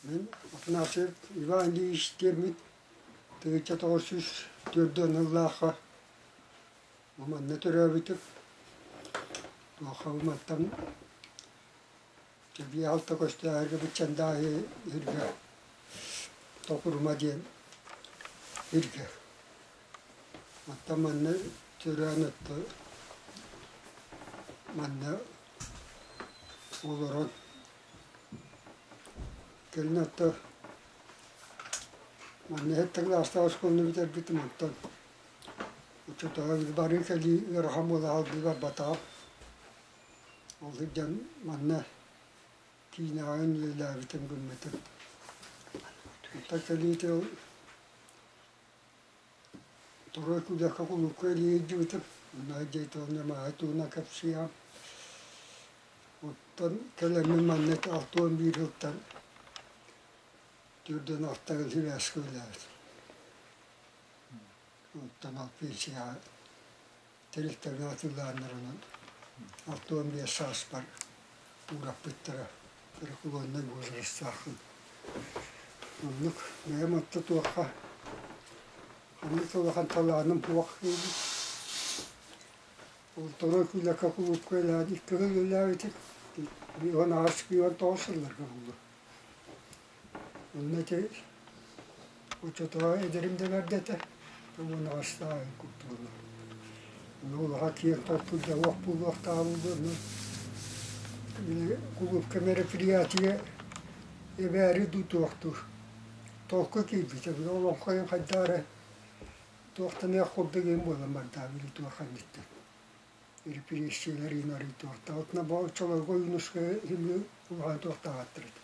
Мин Афанасьев Иван Ильич диэммин 1904 сыллаахха манна төрөөбүтүм. Туохха мантан Биалта көстөөһөргө Быччандааһы иргэ Токурума диэн иргэ. Оттон манна төрөөн отто манна олорон кэлин отто манна сэттэ кылаастаах оскуоланы бүтэрбитим онтон оччотооҕу барыы кэлии ыарахан буола хаалбыт барбатаҕым. Ол сылдьан манна киинэҕэ үлэлээбитим гыммытым. Онтон кэлиитэ ол Торуой күүлэххэ кулуупка илии илдьибитим. Онно дьиэтэ мааһы туһунан кэпсиэҕим. Оттон кэлэммин манна 61 сылтан төрдүн алтан сибээскэ үлэлээбитим. Оттон ол пенсияҕа тэрилтэбин атыылааннарынан 65 сааспар уураппыттара преклоннай возрастаахпын. Оннук бэйэм отто туохха ханнык да улахан талааным суох диибин. Ол Торуой Күүлэккэ кулуупка үлэлээн икки сыл үлэлээбитим. 18-19 сылларга буолуо. Онно ити оччотооҕу эдэрим да бэрдэ этэ, 18 курдук Ону улахан киэҥ толкуйдалаах буолуохтааҕа буолуо, ону били кулуупка мероприятие эбээри дуу туохтуур толку киирбитэ, били олоҥхо иһин хайдах эрэ туохтаныах курдук иһин буолан барда били туох инниттэн репрессиялар иһин арый туохтаабытына бу оччолорго Ойуунускайы иһин улахан туохтаабаттар этэ.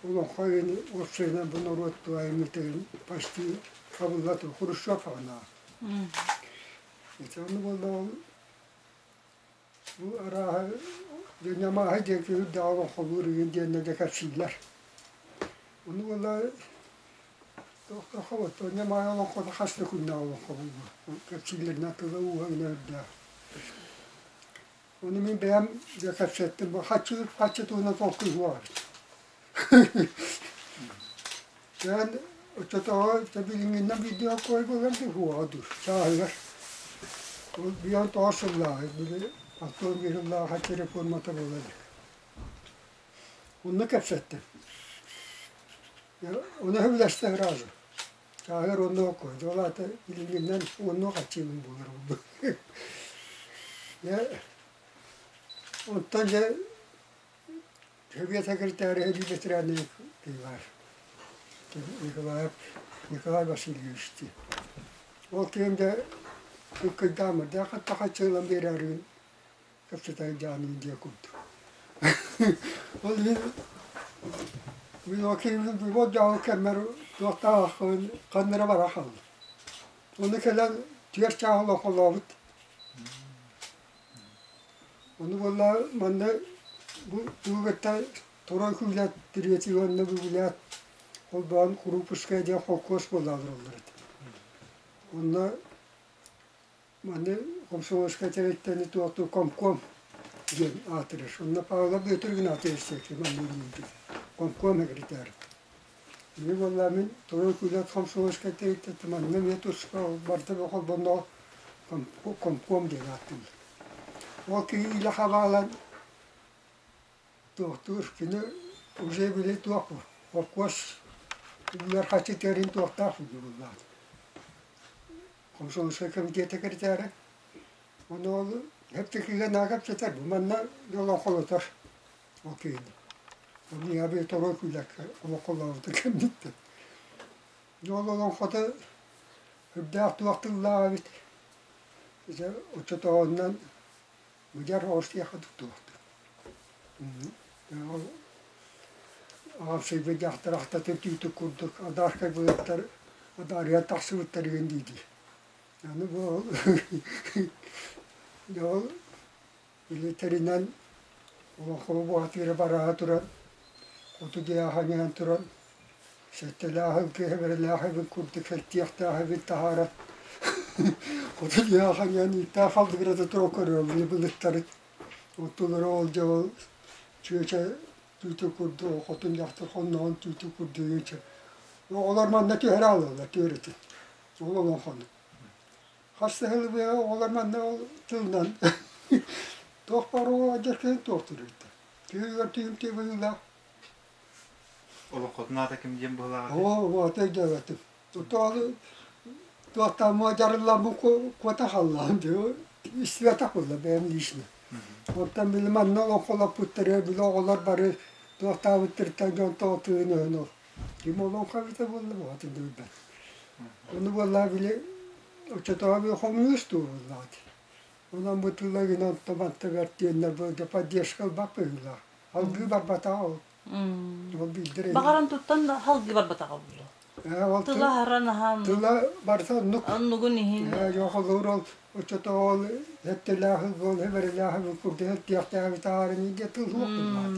Олоҥхо иһин уопсайынан бу норуот айымньытын почти хабылла тур Хрущев аҕынаҕа. Ити ону буолла ол бу арааһа Ньамааһы диэки үрдээх олоҥхолуур игин диэннэ дьэ кэпсииллэр. Ону буолла туох Ньамааһы олоҥхото хас да күннээх олоҥхо буолуо. Кэпсииллэринэн тыла ууһа гына үрдээх. Ону мин бэйэм дьэ кэпсэттим, бу хаччы хаччы туһунан толкуй суох эбит. Дьэ оччотооҕу дьэ билиҥҥинэн биирдии холкуой буолар дуу, суоҕа дуу, чааһыгар. Ол биир тоҕус сыллааҕы, били 61 сыллаах хаччы реформата буола илик. Онно кэпсэттим. Ону сөбүлэстэ сразу. Чааһыгар онно холкуой. Дьэ ол аата билиҥҥинэн онно хаччыыбын буолар буоллум. Дьэ, оттон дьэ Сэбиэт сэкиритээрэ Сэрии бэтэрээнэ баар Николаев Николай Васильевич дии. Ол киһим дьэ ыккыйдаамырдаах хатта хаччы ылан биэрээригин кэпсэтэ дьааныйын диэ курдук. Ол иһин мин ол киһибин бу дьаһал кэммэр туохтаахпын ханна эрэ бара хааллым. Ону кэлэн түөрт чааһы олоҥхолообут. Ону буолла манна бу тугу кытта Туран күүлэт Третий уонна Бүгүлээт холбоон Куруупускай диэн холкуос буола олороллор этэ. Онно маны комсомольскай тэрилтэни туохтуу комком диэн аатырар. Онно Павлов Бүөтүр Игнатьевич манна үлэлиирбит. Комком секретарь. Ини буолла мин Туран күүлэт комсомольскай тэрилтэтэ манна эмиэ туспа барыта холбонно комком диэн ааттыыллар. Ол киһи илэ хабаалан туохтуур кини уже били туох холкуос үбүгэр хаччы тэрин туохтаах буллаат. Комсомольскай комитет секретарэ. Ону ол хэптикигэ наага кэпсэтэр бу манна олоҥхолотор ол киһини. Ону я торуой күүлэккэ олоҥхолообута кэмниттэн. Ол олоҥхото үрдээх туох тыллаах эбит. Дьэ оччотооҕунан мыдьар оҕус диэххэ туттубаттар. Ол аҕамсыйбыт дьахтар ахтатын түүтүк курдук адааркай былыттар адаарыйан тахсыбыттар игин дии-дии. Аны бу ол дьэ ол или тэринэн олоҥхону бухатыыра бараһа туран хоту диэки хаҥыйан туран сэттэлээх ылгыһа бэрэлээх эбит курдук сэлтиэхтээх эбит таһааран хоту диэки хаҥыйан ииттээх халдыгырата тура көрөбүн былыттары оттулара ол дьэ ол чүөчэ. түүтү курдук, хотун дьахтар хонноҕун түүтү курдук Оҕолор манна түһэрэ алаллар түөрэтин. Ол олоҥхону. Хас да сыл быһа оҕолор манна ол тылынан туох баар оҕо дьэркэйин туох туруйда. Түһүгэр түһүмтүө быһыылаах. Олоҥхотун аата ким диэн быһыылаах Оо, оҕото өйдөөбөтүм. Туох туохтааммын дьарылламмын куота халлаан дии истибэтэх буолла бэйэм лично. Оттон били манна олоҥхолоппуттара били оҕолор бары туохтаабыттарыттан дьон тоҕо тыын өһөн ол Ким олоҥхо эбитэ буолла баҕатын да билбэт. Ону буоллаҕа били оччотооҕу били хомуньуус дуу буоллаҕа дии. Онон бу тыла гынан томатта бэрт диэннэр бу поддержка ылбат быһыылаах. Алгыы барбатаҕа ол. Ол биирдэр Баҕаран туттан халгыы барбатаҕа буолуо. Ол Тыла аһаран аһаан тыла барыта оннук. Оннугун иһин. Холобур ол оччотооҕу ол хэттэлээхи буол хэбэрэлээхи курдук хэттиэхтээбит аарын диэ тыл суох буоллаҕа.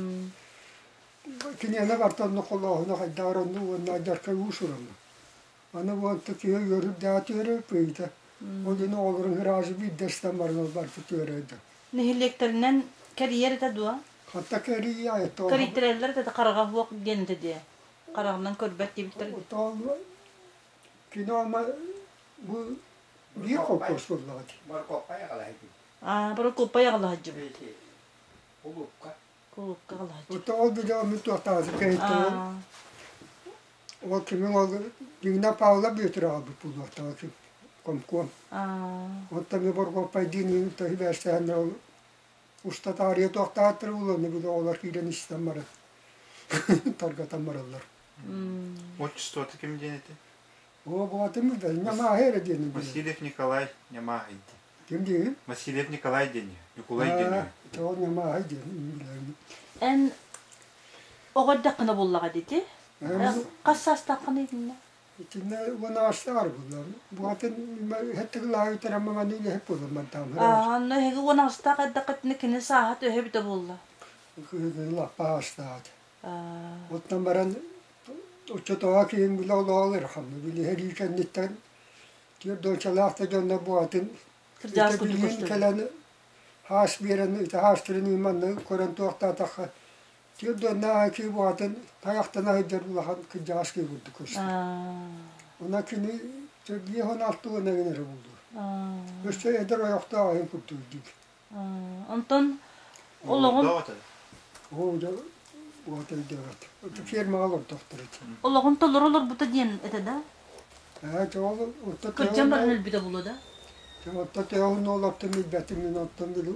Киниэнэ барыта онно холооһуна хайдах эрэ онно уонна алдьархай уус-уранна. Аны бу онто киһи үөрүрдээҕи түөрэ пыйыта. Ол иһин оҕолорун ыраазы биирдэ ыстан баран ол барыта түөрэйдэ. Нэһилиэктэринэн кэрийэр этэ дуо? Хатта кэрийэ айта. Кэрийтэрэллэр этэ хараҕа суох диэн этэ дии. Хараҕынан көрбөт диэбиттэр. Отон кино ама бу биир холкуос буоллаҕа дии. Моркуоппай аҕалаһыйдым. Аа, Прокоппай аҕалаһыдьыбыт. Кулуупка. Кулуупка аҕалаһыдьыбыт. Оттон ол билэ оннук туохтаҕасы кэрийтэрэн ол кимиҥ ол Дина Павловна Бүөтүр аҕалбыт буолуохтаах ким комкуом. Оттон ми Боргуоппайдыын төһүбээстэһэннэр ол уста таарыйа туохтаахтара буолуо били оҕолор киирэн истэн баран таргатан бараллар. Отчествота ким диэн этэ? Оо, баҕатым да Ньамааһы эрэ диэн Васильев Николай Ньамааһый диэн. Ким диэһин? Васильев Николай диэн Ньукулай диэн Тоҕо Ньамааһай диэн билэбин. Эн оҕо эрдэххинэ буллаҕа дити? Хас саастааххын итиннэ? Итиннэ 18 буллар. Буатын хэттиглааһы маманы үлэһит буолан бардам. Анна эһиги 18-таах эрдэххитинэ кини сааһа төһө эбитэ буолла? Лаппаастаат. Оттон баран оччотооҕу киһим билэ олоҕол ырхамны билиһэрии кэнниттэн түөрт дочалаах да дьонно буатын Кырдьаҕас курдук билигин көстөр. кэлэн хаас биэрэн ити хаастарын манна көрөн туохтаатахха түөрт доннаах киһи буатын тайахтана сылдьар улахан кырдьаҕас киһи курдук көстөр. Онон кини 56 уон эҥин эрэ буолуо. Өссө эдэр ойохтоох айан курдук диир. Онтон олоҕун Оо, дьэ, уота өйдөөбөт. Фермаҕа олордохтор ити. Олоҕун толору олорбута диэн этэ да? Ээ, дьэ, ол отто Кырдьан баран өлбүтэ буолуо да? Дьэ, отто төһөн олортон билбэтим мин оттон били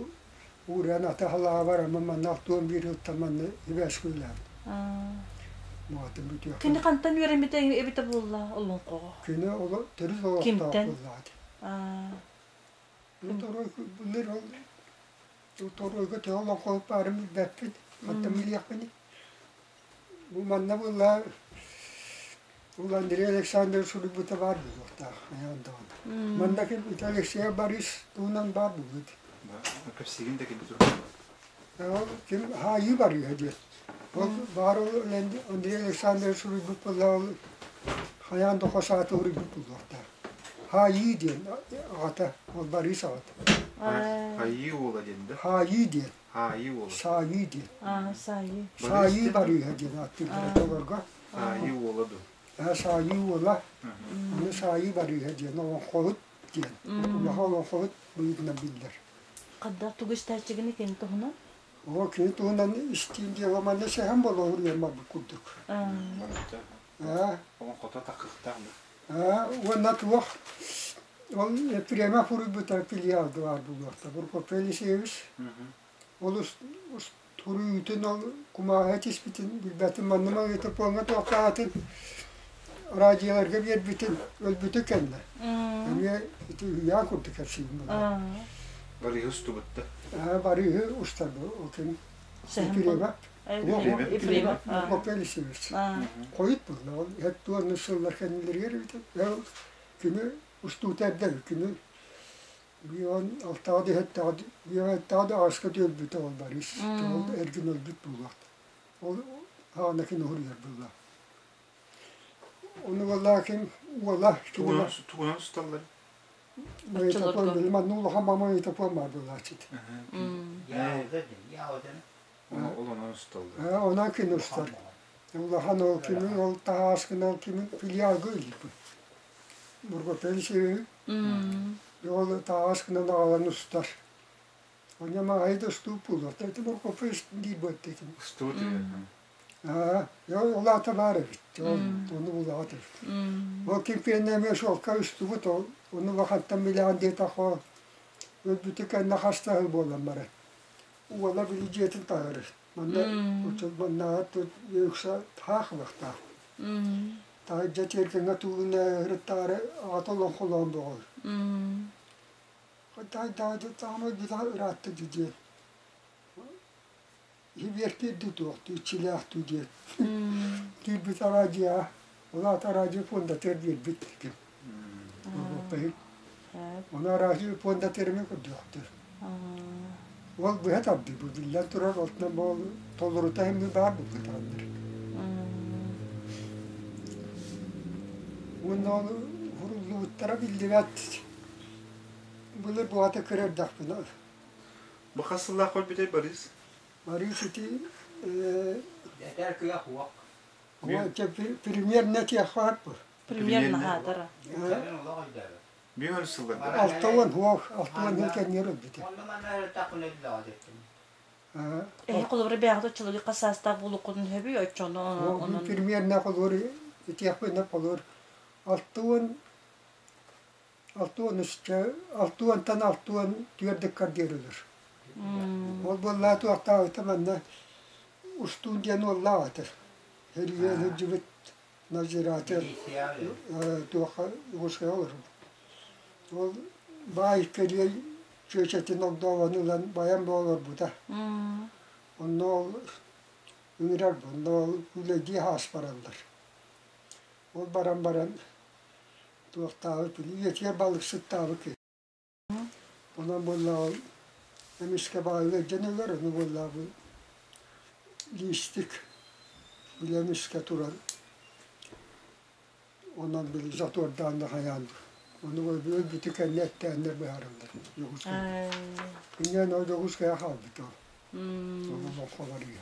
ууран атаһалаабар ама манна алтуон биир ылтан манна ибээскүүлээбит. Муатын бүтүөх. Кини хантан үөрэммитэ эбитэ буолла олоҥхоҕо? Кини оло төрүт олохтоох Кимтэн? буоллаҕа дии. Былыр ол торуойга төһө олоҥхоһут баарын билбэппит, хантан билиэхпиний? Бу манна буолла ол Андрей Александрович суруйбута баар буолуохтаах хайаан даҕаны. Манна ким ити Алексей Борис туһунан баар буолуо Кэпсиигин да кини туһунан. Ол ким хаайыы барыыһа диэн. Ол баар ол Андрей Александрович суруйбут буолла ол хайаан да хос ааты суруйбут буолуохтаах. Хаайыы диэн аҕата, ол Борис аҕата. Хайыы уола диэн да? Хаайыы диэн. Хаайыы уола. Саайыы диэн. Саайыы. Саайыы Барыыһа диэн ааттыыллара толорго. Саайыы уола дуу? Саайыы уола. Аны Саайыы Барыыһа диэн олоҥхоһут диэн. Улахан олоҥхоһут быһыытынан биллэр. Хайдах тугу истээччигин кини туһунан? Оо, кини туһунан истиим диэҕэ манна сэһэн буола уруйан барбыт курдук. Олоҥхото такыктаах Уонна туох ол прямо суруйбута филиалга баар буолуохта. Прокопий Елисеевич ол суруйуутун ол кумааҕы тиспитин билбэтим манна магнитофоҥҥа туохтаатын радиоларга биэрбитин өлбүтү кэннэ. Эмиэ ити үһүйээн курдук кэпсиибин буолла. Барыыһы устубутта. Барыыһы устарбы ол ким Ефремов. Ефремов. Прокопий Елисеевич. Хойут буолла ол һэттуонну сыллар кэннилэригэр эбитэ. Кини устуута эрдэ кини бион алтаҕа да иһэттэҕэ бион да аҕыска өлбүтэ ол Борис. Ол эргин өлбүт буолуохта. Ол хаана кини уһуруйар буолла. Ону буоллаа ким уола Тугунан усталлар? Магнитофон, манна улахан магнитофон баар буолааччы. Яуза диэн, Яуза. Ол онон усталлар. Онон кини устар. Улахан ол кими ол таһааскын ол кими филиалга илиппит. Бургопель ол таһааскынан аҕалан устар. Оня маҕайы да устуу буолуох. Это Бургопель диир буолтетин. Устуу түһэн. Ол аата баар эбит. Ону булаҕат эбит. Ол кимпиэннэ эмиэ суолка устубут ол. Ону улахантан билэҕин диэтэххэ өлбүтү кэннэ хастаһыы буолан баран. Уола били дьиэтин таһаарар. Манна маннааҕар үксэ таах ылыахтаах. Таһырдьа тиэргэҥҥэ туулуна ырыттаары аҕата олоҥхолоон бөҕө. Таамай быта ыраатта диэн. Иһибиэртиир дуу туохтуу, иччилээх дуу диэн. Киирбит араадьыйаҕа, ол аата араадьыйа пуондатыгар биэрбит ким. Ону араадьыйа пуондатыгар эмиэ көрдүөхтэр. Ол быһа тардыы бу биллэн турар, отунан бу толорута эмиэ баар буолбатаҕыннар. Уонна ол уруллубуттара биллибэт. Былыр буһата кыра эрдэхпинэ. Бу хас сыллаах көрбүтэй Борис? Борис ити Этэр кыах уох. Премьер нэтиэххэ бу. Премьер наһаатара. Биир сыллар. Алтауан хуох, алтауан кэннер өлбүтэ. Онно манна ырыттахпына өллөҕө диэттим. Эһи холобура бэйэҕит оччолорго хас саастаах буолуоххутун сөбүй оччону онон Примерно холур итиэхпинэ холур алтауан алтуон үскэ алтуонтан алтуон түөрдүккэр диэри өлөр. Ол буоллаа туохтаабыта манна устуун диэн уоллаах этэ. Хөрүйэн сылдьыбыт надзиратель туохха угускайа олорбут. Ол баай кэлиэй чүөчэтин огдообону ылан байан олорбута. Онно ол ыҥырар, онно ол үлэлии хаас бараллар. Ол баран баран туохтаабыт үйэтигэр балыксыттаабыт киһи. Онон буоллаҕа ол эмискэ баҕайы ыалдьан ылар, ону буоллаҕа бу лиистик били эмискэ туран онон били затвордаан да хайаан ону өлбүтү кэннэ эттээннэр быһаараллар Дьокуускайга. Инньэ ол Дьокуускайга хаалбыт ол. Ол олоххо барыы.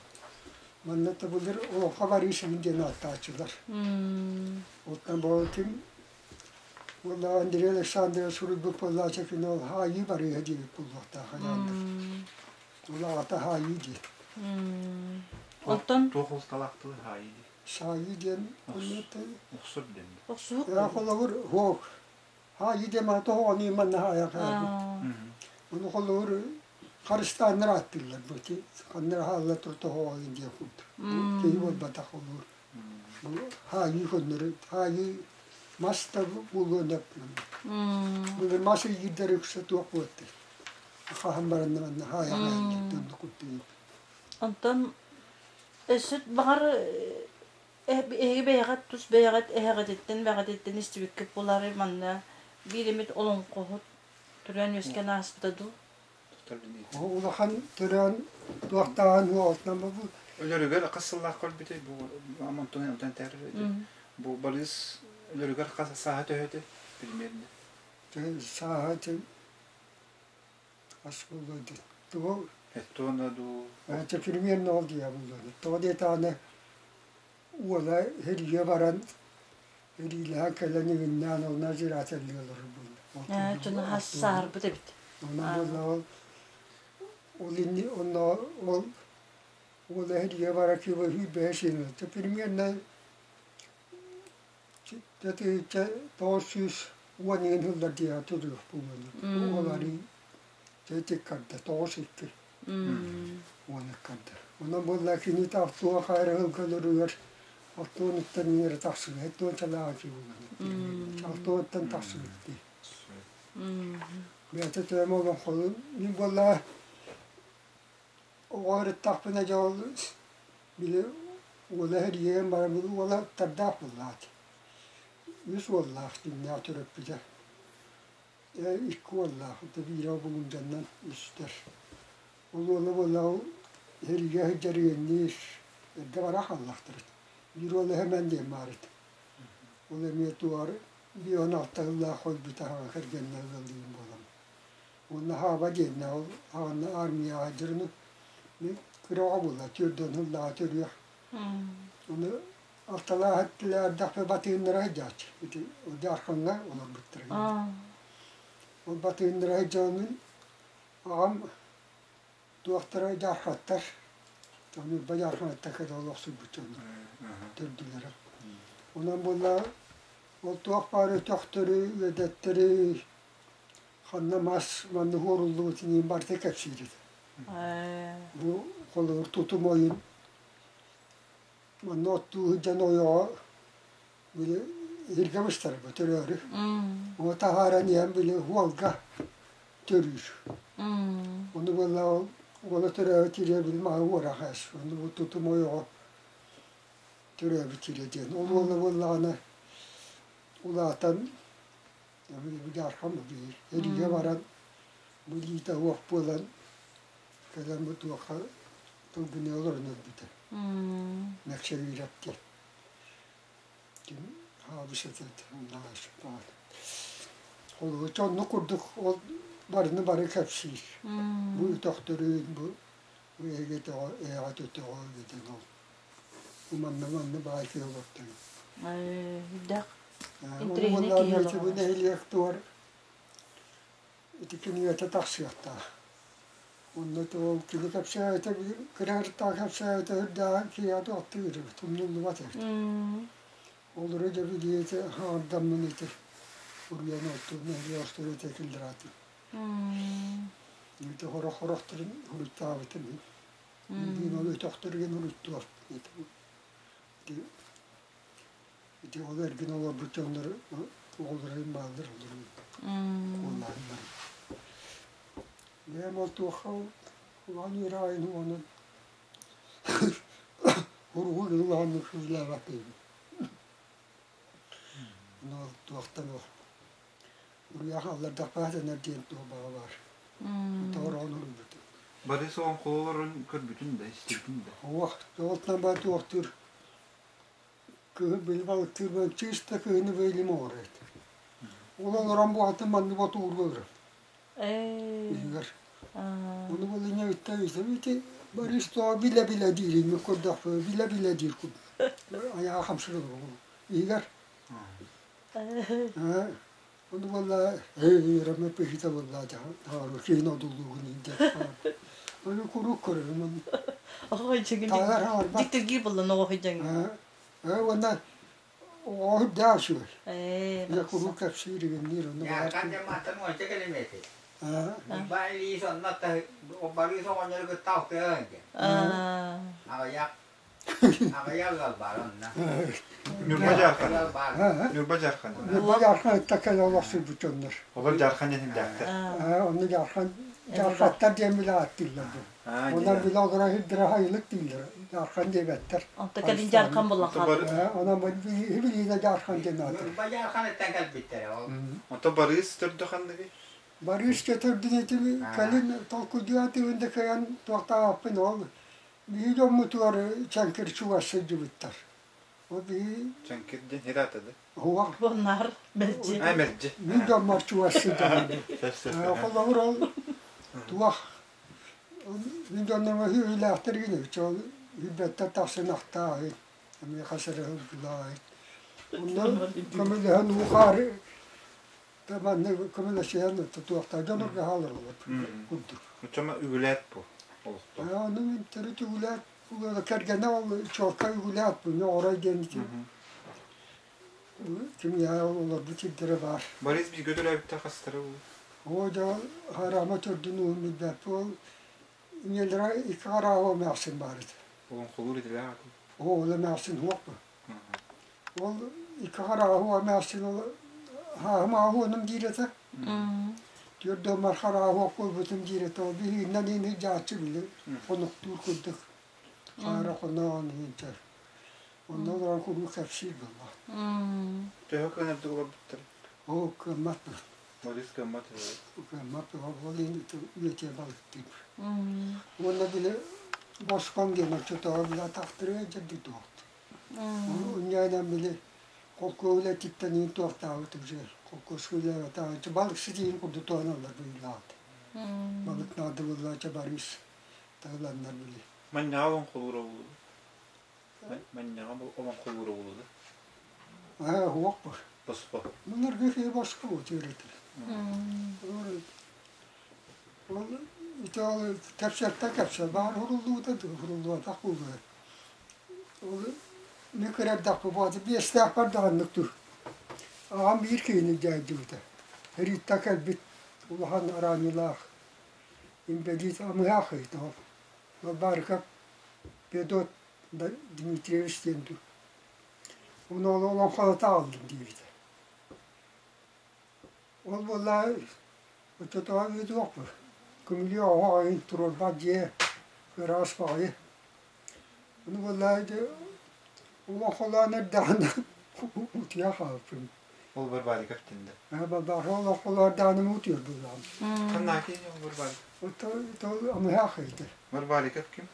Манна да былыр олоххо барыы сирин диэн ааттааччылар. Оттон бу ким Уонна Андрей Александрович суруйбут буоллаача күнү ол хаайыы барыыһа диэбит буолуохтаах анааннар. Ол аҕата хаайыы диэн. Оттон Туох усталаахтылы хаайыы дии. Саайыы диэн Охсур диэн. Охсуһук. Холобур хуок. Хаайыы диэн маата оҕону манна хаайа хаайбыт. Ону холобур харыстааннар ааттыыллар бу ханнар хаалла туртоһоҕойун диэн курдук. Киһи буолбатах холобур. Хаайыы көннөрү хаайыы мас да буолуон сөп. Былыр мас ыйгырдар үксэ туох буолтар. Хаһан баранна манна хаайа хаайан курдук. Онтон өссө баҕар эһиги бэйэҕит тус бэйэҕит эһэҕититтэн бэҕэтиттэн истибиккит буолаары манна биир эмит олоҥхоһут төрөөн үөскээн ааспыта дуу? Улахан төрөөн туохтааҕын уолтан бу Өлөрүгэр хас сыллаах көрбүтэй бу онтон онтон тээр бу Борис өлөрүгэр хас сааһа төһөтө примерно сааһа хас буолуо тугу Эттуона дуу примерно ол дии буолуо тоҕо диэтэҕинэ уола һиргэ баран ириилэһэн кэлэн иҥиннээн ол надзирателлии олорор буолла. Дьону хас сааһырбыт эбит. Онон буолла ол ол инни онно ол уола һиргэ бара киба сүүрбэһэ сиэн примерно 910 иҥин сыллар диэҕэ тудуох буолуо. Уолары тиккарда 9-2 уонуккарда. Онон буолла кини таптуо хайрыгын көлөрүгэр алтуонуттан иҥэрэ тахсыбыт туончалааҕа буолан алтуоттан тахсыбыт дии. Бэйэтэ төһөм олоҥхолун мин буоллаҕа оҕо ырыттахпына дьэ ол били уола эрийэн баран уола тардаах буоллаҕа үс уоллаах дьиҥнээх төрөппүтэ икки уоллаах биирэ булумдьаннан үстэр Ол уола буоллаҕа сэриигэ сылдьар үөннүүр, эрдэ бара хааллахтара. Биир уол эһэмэн диэн баар этэ. Ол эмиэ туор 56 сыллаах өлбүтэ аҕа кэргэннэ ыаллыын буолан. Уонна Хаба диэннэ ол аҕаны армияҕа дьырыны. Кыра оҕо буолла, түөрдүөн сыллааҕы төрүөх. Ону алталаах эрдэхпэ батыыннара сылдьааччы. Ити Дьаархаҥҥа олорбуттара. Ол батыыннара сылдьаммын аҕам туохтара дьаархаттар, Ньурба дьаарханаттан кэлэ олохсуйбут дьоннор төрдүлэрэ. Онон буолла ол туох баар өтөхтөрү, үөдэттэри, ханна мас манна уоруллубутун иһин барыта кэпсиир этэ. Бу холобур тутум ойун манна оттуу сылдьан ойоҕо били иһиргэ быстарга төрөөрү. Ону таһааран иһэн били уолга төрүүр. Ону буолла ол уола төрөөбүт ириэ били маһы уорах ээс. Ону бу тутум ойоҕо төрөөбүт ириэ диэн. Ол уола буоллаҕына улаатан Дьаархан эриигэ баран билиитэ суох буолан кэлэн бу туохха тылгыны олорон өлбүтэ. Мэксэриирэп диэн. Ким хаалыс этэ Холуоча оннук курдук ол барыны бары кэпсиир. Бу өтөхтөрүн, бу эһиги өтөҕө, эһэҕит өтөҕө диэн ол. Манна манна баай киһи олортон. Үрдэх интэриэһинэй киһи олоҕо. Бу нэһилиэк туор ити кинигэтэ тахсыахтаах. Онно ол кини кэпсээбитэ кыра кэпсээбитэ үрдээҕин киһиэхэ туохтуур тумнуллубат эбит. Олору дьэ билиэти хаардаммын ити уруйан оттуу нэһилиэк остуоруйата киллэрээтим. Ити хорох-хорохторун уруйтаабытым. Билигин ол өтөхтөрүгэр уруйтуох ити ол эргин олорбут дьоннор оҕолорун бааллар олорун куолааннар. Бэйэм ол туохха улахан үөрэ онон уруһуй улаханнык сүүлээбэт киһибин. Ол туохтан ол уруйаах аллардахпаат энэр диэн туох баҕа баар. Тоҕороон уруйбутум. Борис олоҥхолорун көрбүтүн да, истибитин да. Уох, тоҕотунан баа туохтуур кыһы били балыктыыр чыыста кыһыны бэйлим оҥорор этэ. Ол олорон буолатын маннык отуурга олорор. Иһигэр. Ону булиня үттэ ити Борис тоҕо билэ-билэ диирин мен көрдөхпү билэ-билэ диир курдук. Айаҕа хамсыыр иһигэр. Ону буолла эй пыһыта буолла таһаару киһин одулуугун индэ. Ону куруук көрөрүм. Ой, чигин. Диктиргиир булла оҕо хыдьаҥ. Уонна оҕо даа үчүгэй. Дьэ куруук кэпсиир игинниир онно баар. Мантан уонча километр. Баалиис онно Борис оҕонньору кытта алтыһан диэн. Аҕыйах аҕыйах ыал баар онно. Ньурба Дьаархан. Ньурба Дьаархан. Ньурба Дьаархан ытта олохсуйбут дьоннор. Олор Дьаархан диэн Онно Дьаархан Дьаархаттар диэн билэ ааттыыллар бу. Онон билэ олорор сирдэрэ сайылык дииллэр. Дьаархан диэбэттэр. Онто кэлин Дьаархан буолан хаалбыт. Онон билиинэ Дьаархан диэн аатыр. Ньурба Дьаарханыттан кэлбиттэрэ ол. Онто Барыыс төрдө ханныгый? Барыыс төрдүн ити кэлин толкуйдуйаатыгын да кыайан туохтаабаппын ол биһи дьоммутугар чэҥкир чугас сылдьыбыттар. Ол биһи Чэҥкир диэн хир аата да? Уһуох. Буоннаар мэлдьи. А мэлдьи. Мин дьоммор чугас сылдьабын. Холобур ол туох мин дьоннорго үһүлээхтэр гинэ чол билбэттэр тахсынахтааһын эмиэ хас эрэ ылгылааһын. Онно көмөлөһөн уухаары манна көмөлөсүһэн туохтаа дьонорго хаалар курдук. Оччомо үгүлээт бу олохто. Ону мин төрүт үгүлээт кэргэнэ ол чуолкай үгүлээт бу ньоҕорой диэн ити кимиэхэ олорбут сирдэрэ баар. Борис бииргэ төрөөбүттэр хастара бу? Оо дьэ харама төрдүн уһун билбэппин ол ийэлэрэ икки хараҕа эмээхсин баар этэ. Олоҥхолуур идэлээх этэ. Оо ол эмээхсин суох бу. Ол икки хараҕа суох эмээхсин ол хааһым ааһуонум диир этэ. Түөрт хараҕа суох буолбутум диир этэ. Ол биһигинэн иини дьааччы били хонуктуур курдук хаара хоноон иһинчэр. Онно олорон куруук кэпсиир буолла. Төһө кыанардык олорбуттар? Оо, кыаммат Борис кыаммат Кыаммат ол иһин үөтэ балыктыыр. Уонна били босхоҥ диэн оччотооҕу били атахтарыгар дьэрдик туохт. Унньаанан били холкуо үлэтиттэн иһин туохтаабыт уже холкуоска үлэлээбэтэҕэ балыксыт иһин курдук туһаналлар быһыылаах. Балык наада буоллаача Борис тылланнар били. Манньаҕа олоҥхолуура буолуо. Манньаҕа олоҥхолуура буолуо да? Аа, уох бар. Босхо. Мунарга киһи босхо үөрэтэр. Ол ити ол кэпсэттэ кэпсэ баар уруллубута уруллубатах буолуо. Ол мин кырардахпы буолта биэстээхпэр даҕаннык тур. Аҕам биир киһини дьайдыбыта. Рита кэлбит улахан араанньылаах инбэлиит амыһаах ыйыта ол. Балбаарыкап Федот Дмитриевич диэн дуу. Ону ол олоҥхолото аҕаллым диэбитэ. Ол буоллаҕа оччотооҕу ыытыахпыт. Көмүлүөк оһох айын туруорбат дьиэ ыраас баҕайы. Ону буоллаҕа дьэ олоҥхолоон эрдэҕинэ утуйа хаалбыппын. Ол Барбариков диэн да? Балбаара олоҥхолоор даҕаны утуйар буоллаҕым. Ханнаки ол Барбариков? Ол амыһаах ыйытар. Барбариков ким?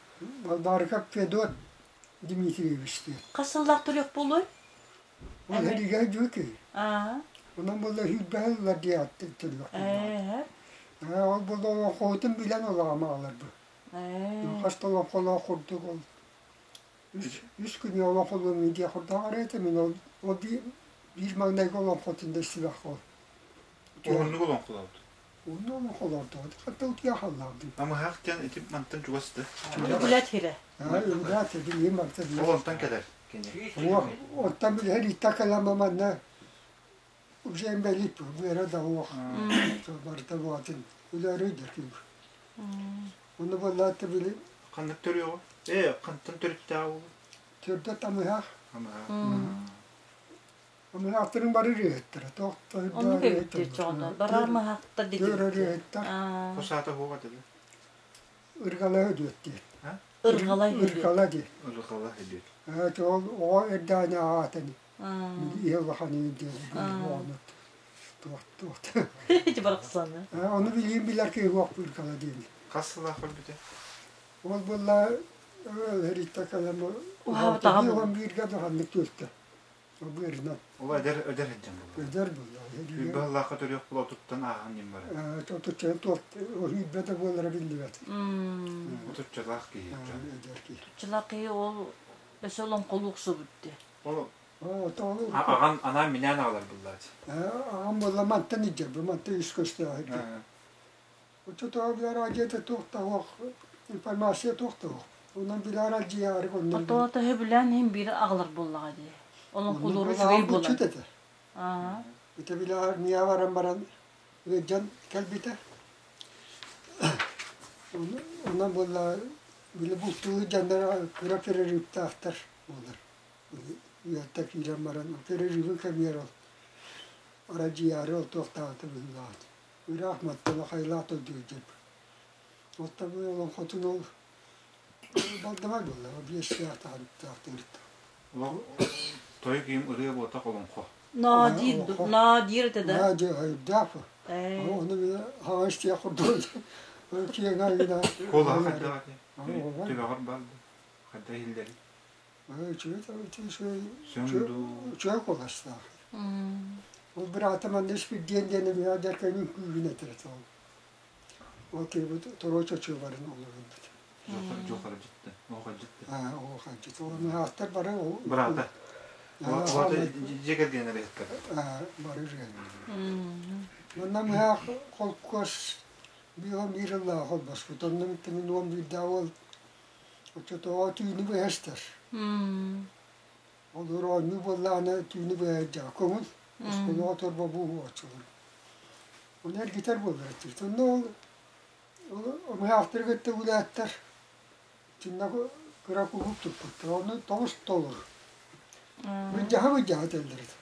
Балбариков Федот Дмитриевич диэн. Хас сыллаах төрүөх буолуой? Ол һэригэ дьүөкү. Аа. Онон буолла сүүрбэһэ ыллар диэн төрүөх Ээ. Ол буолла олоҥхоһутун билэн олоҕум аҕаларбын. Ээ. Хас да олоҥхолоох курдук ол үс күнү олоҥхолуом диэх курдук этэ мин ол ол биир маҥнайгы олоҥхотун да истибэх ол. Уһуннук олоҥхолообут. Уһуннук олоҥхолоордоҕо хатта утуйа халлаабытым. Амыһаах диэн ити мантан чугас да. Үгүлэт хирэ. Үгүлэт билиим барта Ол онтон кэлэр кини. Оттон билэр итта кэлэн манна уже инбэлиит бу эрэ да уох барыта буолатын үлээрүй да күүр. Ону буоллаата били Ханнык төрүөҕү? Ээ, хантан төрүттээх буолу? Төрдө тамыһах. Амыһаах. Амыһаахтарын бары ырыаһыттара. Оннук эбиттир чоҕоно. Барар маһаахтар Дөөр ырыаһыттар. Хосаата хуоҕа этэ Ыргалаа өдүөт диэн. Ыргалай Ыргала диэн. Ыргала өдүөт. Ол оҕо эрдэҕинэ аатан иһэ улаханын диэн оҕону туох туох. Ити барахсаны. Ону билиим билэр киһи уох ыргала диэн. Хас сылаах өлбүтэ? Ол буолла Рита кэлэн Уһаабатаҕа бииргэ да ханнык түөлтэ. Быарынан. Ол эдэр эдэр сылдьан буолла. Эдэр буолла. Сүүрбэ сыллаахха төрүөх була отуттан ааһан ньим барар. Отучча туох сүүрбэ да буолара биллибэт. Отуччалаах киһи. Эдэр киһи. Отуччалаах киһи ол өссө олоҥхолуохсубут дии. Ол аҕан анаан минээн аҕалар буллаачы. Аҕам буолла мантан илдьэр бу мантан үс көстөөх илдьэр. Оччотооҕу билэр туох да суох информация туох да суох. Онон билэр дьиэҕэр оннун Ото төһө билэн иһин биир аҕалар буоллаҕа дии. Олоҥхолууру үчүгэй буолар. этэ. Ити билэр миа баран баран ыалдьан кэлбитэ. Онон буолла били бултуу дьоннор кыра перерывтаахтар буолар. Үөттэ киирэн баран перерывы кэмигэр ол арадьыйаары ол туохтаата быһыылаах. Ыраах маттана хайлаат өйдүүрдүм. Оттон олоҥхотун ол балдамай буолла, биэс саахтаах тыырта. Тойук им ырыа буотах олоҥхо. Надир, надир это да? Надир, хайдаах. Оны мен хаҥас тиэ курдук. Киэҥ айына. Куолаһа хайдаах этэй? Төбөҕөр бар хайда иһиллэрий? Үчүгэй үчүгэй куоластаах. Ол быраатым анны Испирдиэн диэн эмиэ дьаркайын үҥкүүгүн этэр этэ ол. Ол киһибит торуо чочуобарын олорбут. Жохаржытты, оохалдьытты. Аа, оохалдьыт. Ол ааттар бары ол Быраата. Оҕото дьиэ кэргэнэ эрэһиттэр. Аа, бары рыан. Манна мыһаах холкуос биир биир ыллаах холбоспут. Онно мин уон биирдээх уол оччотооҕу түүнү быһа истэр. Ол оонньуу буоллаҕына түүнү быһа илдьэҕэ көҥүл оскуолаҕа торбо буоһуоччулар. Оны эргитэр буоллар этибит. Онно ол омуһаахтары кытта үлээттэр итиннэ кыра кулууп туппуттар. Ону тоҕус толор. Быдьаһа-быдьаһа этэллэр этэ.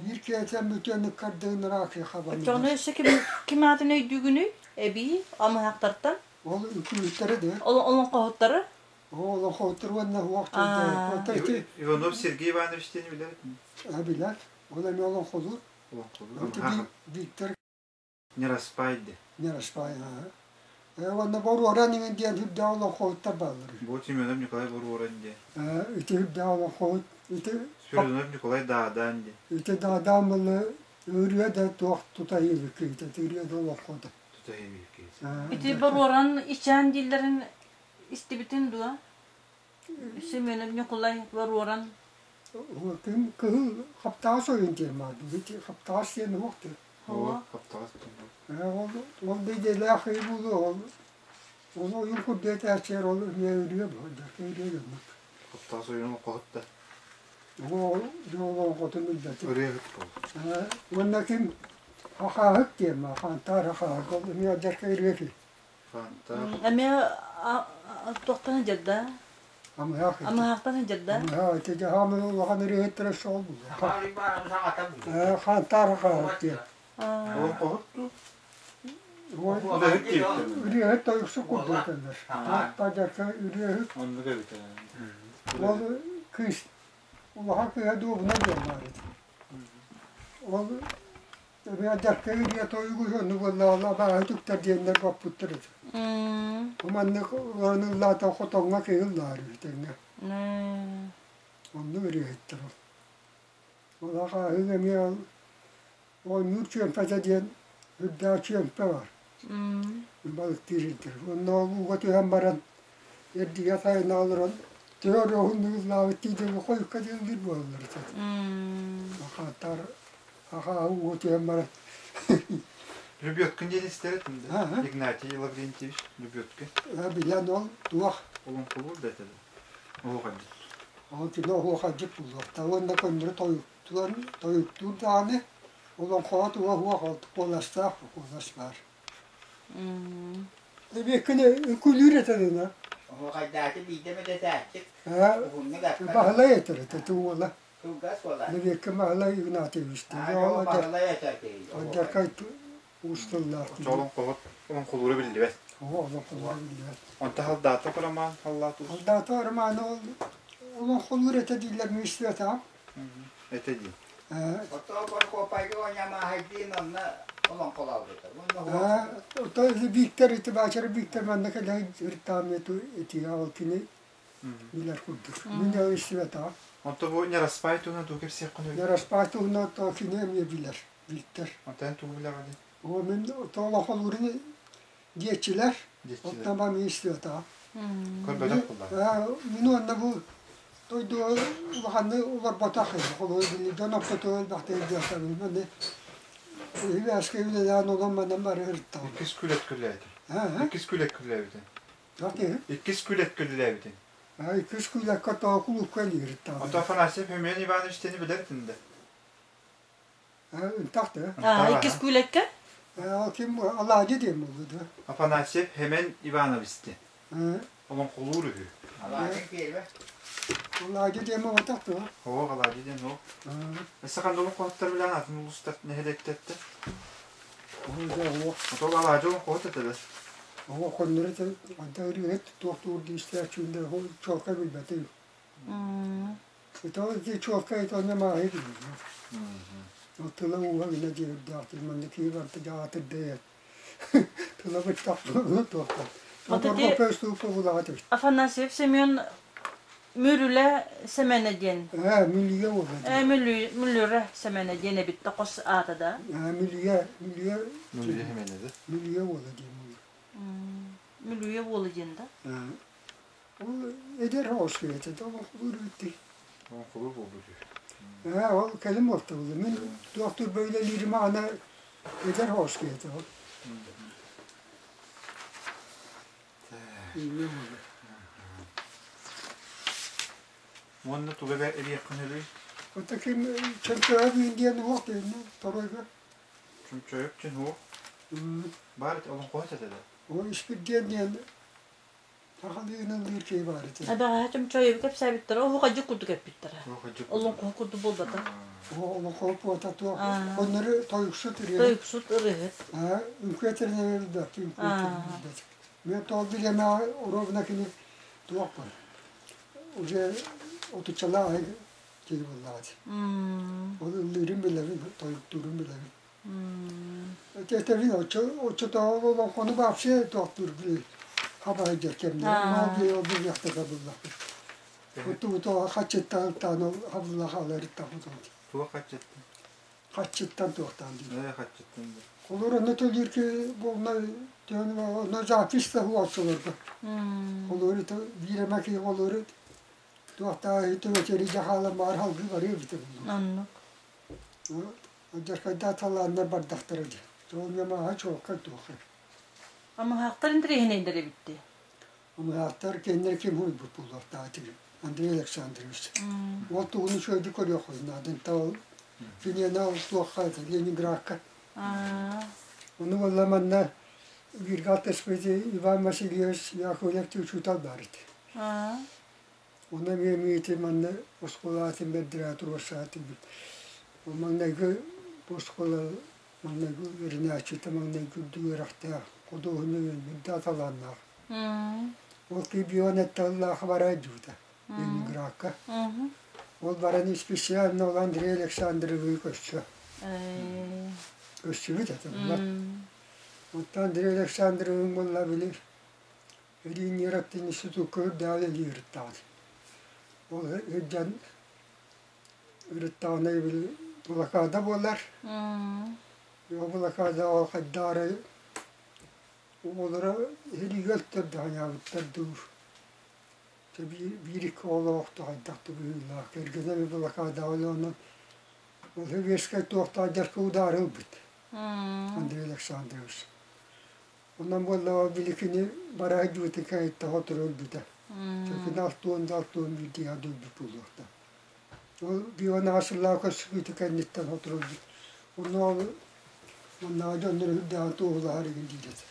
Биир киһитэ бүтүөн ыккардыгын ыраах хабан. Оччоҕуна өссө ким ким аатын өйдүүгүнүй? Эбии амыһахтартан? Ол үкүүттэрэ да. Ол олоҥхоһуттары? Ол олоҥхоһуттар уонна уох Иванов Сергей Иванович диэн билэр Билэр. Ол эмиэ олоҥхолуур. Олоҥхолуур. Виктор Не распай Не распай, аа. Уонна Боруоран иҥин диэн үрдээх олоҥхоһуттар бааллар. Бу Семенов Николай Боруоран диэн. Ити үрдээх олоҥхоһут ити Спиридонов Николай Даадаан диэн. Ити Даадаан былы ырыа да туох тута иһиккиитэ, ырыа да олоҥхото. Тута иһиккиитэ. Ити Боруоран ичээн дииллэрин истибитин дуо? Семенов Ньукулай боруоран. Ким кыһыл хаптаҕас ойун диэн баар. Ити хаптаҕас диэн уох диэн. Оо, хаптаҕас диэн. Ол ол бэйдэлээх ый буолуо ол ол ойун курдук этээччилэр ол эмиэ ырыа буолдар ырыа гыммыт. Хаптаҕас ойун олоҥхоһут да. Ол олоҥхотун билбэтим. Ырыаһыт буолар. Уонна ким хахааһык диэн баар, хантаар хахааһык ол эмиэ алдьархай ырыа киһи. Хантаар. Эмиэ туохтан сылдьар да? Амыһаах. Амыһаахтан сылдьар да? Амыһаах ити дьаһаамын улахан ырыаһыттара сол буолуо. Хантаар хахааһык диэн. Олоҥхоһут дуу? Ырыаһыт тойуксук курдук этэллэр. Алдьархай ырыаһыт. Оннук эбит. Ол кыыс улахан кыыһа дуобуна диэн баар этэ. Ол Эбээдэркэ ырыа тойугу оннук буоллаҕына абааһы түктэр диэннэр боппуттар этэ. Бу маннык олорон ыллаата хотоҥҥо киһи ыллаар үһү тэҥҥэ. Оннук ырыаһыттар ол. Ол ахааһыҥ эмиэ ол оонньуур чүөмпэтэ диэн үрдээх чүөмпэ бар. Балыктыыр сирдэр. Онно ол ууга түһэн баран эрдигэ сайына олорон төһө оруоһуннук ыллаабыт дии диэн хойукка диэн ыллыыр буолаллар этэ. Ахааттар Аха уу түһэн баран. Любеткин диэн истэр этим да. Игнатий Лаврентьевич Любеткин. Билэн ол туох. Олоҥхолуур да этэ. Оһуохайдьыт. Ол кини оһуохайдьыт буолуохтаах уонна көннөрү тойуктуон тойуктуур даҕаны олоҥхоҕо туга суох куоластаах куолас баар. Любеткин үҥкүүлүүр этэ да. Оһуохайдаачы биирдэ эмэ Уһуннук эппэт. Баһылай этэр этэ уола. Кылгас буолар. Нэбиэккэ Баһылай Игнатьевич Баһылай этэ Алдьархай уус тыллаах Олоҥхоһут олоҥхолуура биллибэт. Олоҥхолуура биллибэт. Онто Халдаатов роман Халлаат уус. Халдаатов романы ол олоҥхолуур этэ дииллэр мин истибэтэҕим. Этэ дии. Оттон Прокопайга оонньомааһайдыын онно олоҥхолообута. Ото Виктор ити баачара Виктор манна кэлэн ыртааммыт этиэ ол кини билэр курдук. Мин да истибэтэҕим. Онто бу Нераспай туһунан тугу кэпсиэххин үһү? Нераспай туһунан то кини эмиэ билэр, Виктор. Онтон тугу билэҕиний? О, мин тоолохолуурун диэччилэр, Диэччилэр. оттон мин истибэтэҕим. Көрбөтөх буоллаҕа. Мин уонна бу дойдуга улаханнык олорботох холуой били дьон ортотугар элбэхтик илдьиэхтэрин маны үһү үлэлээн олон манан бары ырыттаҕым. Иккис күлэт күллээбитин. Иккис күлэт күллээбитин. Иккис күлэт күллээбитин. Иккис күлэккэ тоҕо кулуупка илиириттаҕа. Ото Афанасьев Семен Иванович тени билэр этин да? Ынтах да. Иккис күлэккэ? Ол ким Алаадьы диэн буолла да. Афанасьев Семен Иванович диэн. Олоҥхолуур үһү. Алаадьы киэрбэ. Алаадьы диэн буолбатах дуо? Оо, Алаадьы диэн ол. Өссө ханна олоҥхоһуттар билэн атын улуустар нэһилиэктэртэн? Оо, Ото Алаадьы олоҥхоһут этэ да. Оҕо хоннору ханта ырыаһыт туохтуур диистээччиндэ чуолкай билбэтим. Итого ити чуолкай итонно мааһы билбэтим. Ол тыла ууһа гына диэбирдээх манна киһи барыта дьаҕатырда тыла быттах туохтан. Афанасьев Семен Мүрүлэ Сэмэнэ диэн. Ээ, Мүлүйэ уола Ээ, Мүлүрэ Сэмэнэ диэн эбит да хос аата да. Ээ, Мүлүйэ, Мүлүйэ. Мүлүйэ Сэмэнэ да. Мүлүйэ уола диэн буолар. Мүлүйэ уола диэн да. Ол эдэр оҕус этэ, олоҥхолуур эбит. Олоҥхолуур буолбут үһү. Ээ, ол кэлин буолта буолла. Мин туохтуур бөүлэлиирим аҕана эдэр оҕус этэ ол. Уонна туга эбиэххин сөбүй? Ото ким чөмчөйөк диэн уох диэн торуйга. Чөмчөйөк диэн уох. Баар олоҥхоһут этэ да. Ол испирдиэн диэн сахалыынан биир киһи баар этэ. Эбэҕэһээ чөмчөйөбү кэпсээбиттэрэ, оһуохайдьыт курдук эппиттэрэ. Олоҥхоһут курдук буолбата. Олоҥхоһут буолта туох оннору тойуксут ырыаһыт. Тойуксут ырыаһыт. Үҥкүү этэринэн билбэт, үҥкүү этэринэн билбэт. Мен тоҕо бириэмэҕэ ровно кини туох бар. Уже отуччалаах аһы киһи буоллаҕа дии. Ол ыллыырын билэбин, тойуктуурун билэбин. Этэбин оччотооҕу олоҥхону вообще туохтуур били хабаһыйдьар кэмнэр. Маа били ол билиэхтэрэ буллахпыт. Оту хаччыттан таан ол хабылла хааларыттан Туох хаччыттан? Хаччыттан туохтаан диир. Ээ, хаччыттан да. Холор онно төлүүр ки буолна онно запись да хуалсыларга. Холор биир эмэ ки холор туохтаа төбөтөрү дьахаалан баар халгы барыы бите буллу. Оннук. Дьаркайдаа талааннар бардахтара дии. Ол мааһа чуолкай туохай. Амыһаахтар интэриэһинэйдэр эбитти. Амыһаахтар кэннэр ким хуйбут буолуохтаах Андрей Александрович. Ол тугун үчүгэйдик көрүөххүн наадын ол киниэнэ ол туохха Ленинградка. Ону буолла манна бииргэ алтыспыт Иван Васильевич Яковлев учуутал баар этэ. Онно эмиэ эмиэ манна оскуолатын бэрдэрэ туруорсаатыбыт. Маҥнайгы оскуола маҥнайгы үөрэнээччитэ маҥнайгы үрдүк үөрэхтээх, худуоһунньук үрдүк талааннаах. Ол киһи атталлаах бараа дьуута Ленинградка. Ол баран специально ол Андрей Александровы көрсө. Көрсүбүт этэ булар. Оттон Андрей Александровым буолла били Ленинградтын институкка үрдэҕэ үлэлиир Ол сылдьан ырыттаҕына били блокада буолар. Ол блокада ол хайдаары оҕолоро иһиригэ өлтөрдөҕүнээбиттэр дуу биир икки оҕолоохто хайдах да быһыылаах кэргэнэ блокадаҕа онон ол сэбиэскэй туохтаах дьарка удаары ылбыт Андрей Александрович. Онон буоллаҕа били кини бараһы дьуутун кэйиттэ сотору өлбүтэ. Кини алтуон да алтуон биирдииһэ өлбүт буолуохтаах. Ол бион аҕыс сыллаах көрсүһүүтэ кэнниттэн сотору өлбүт. Онно ол маннааҕы дьоннор үрдээҕин туоһулаһар игин диир этэ.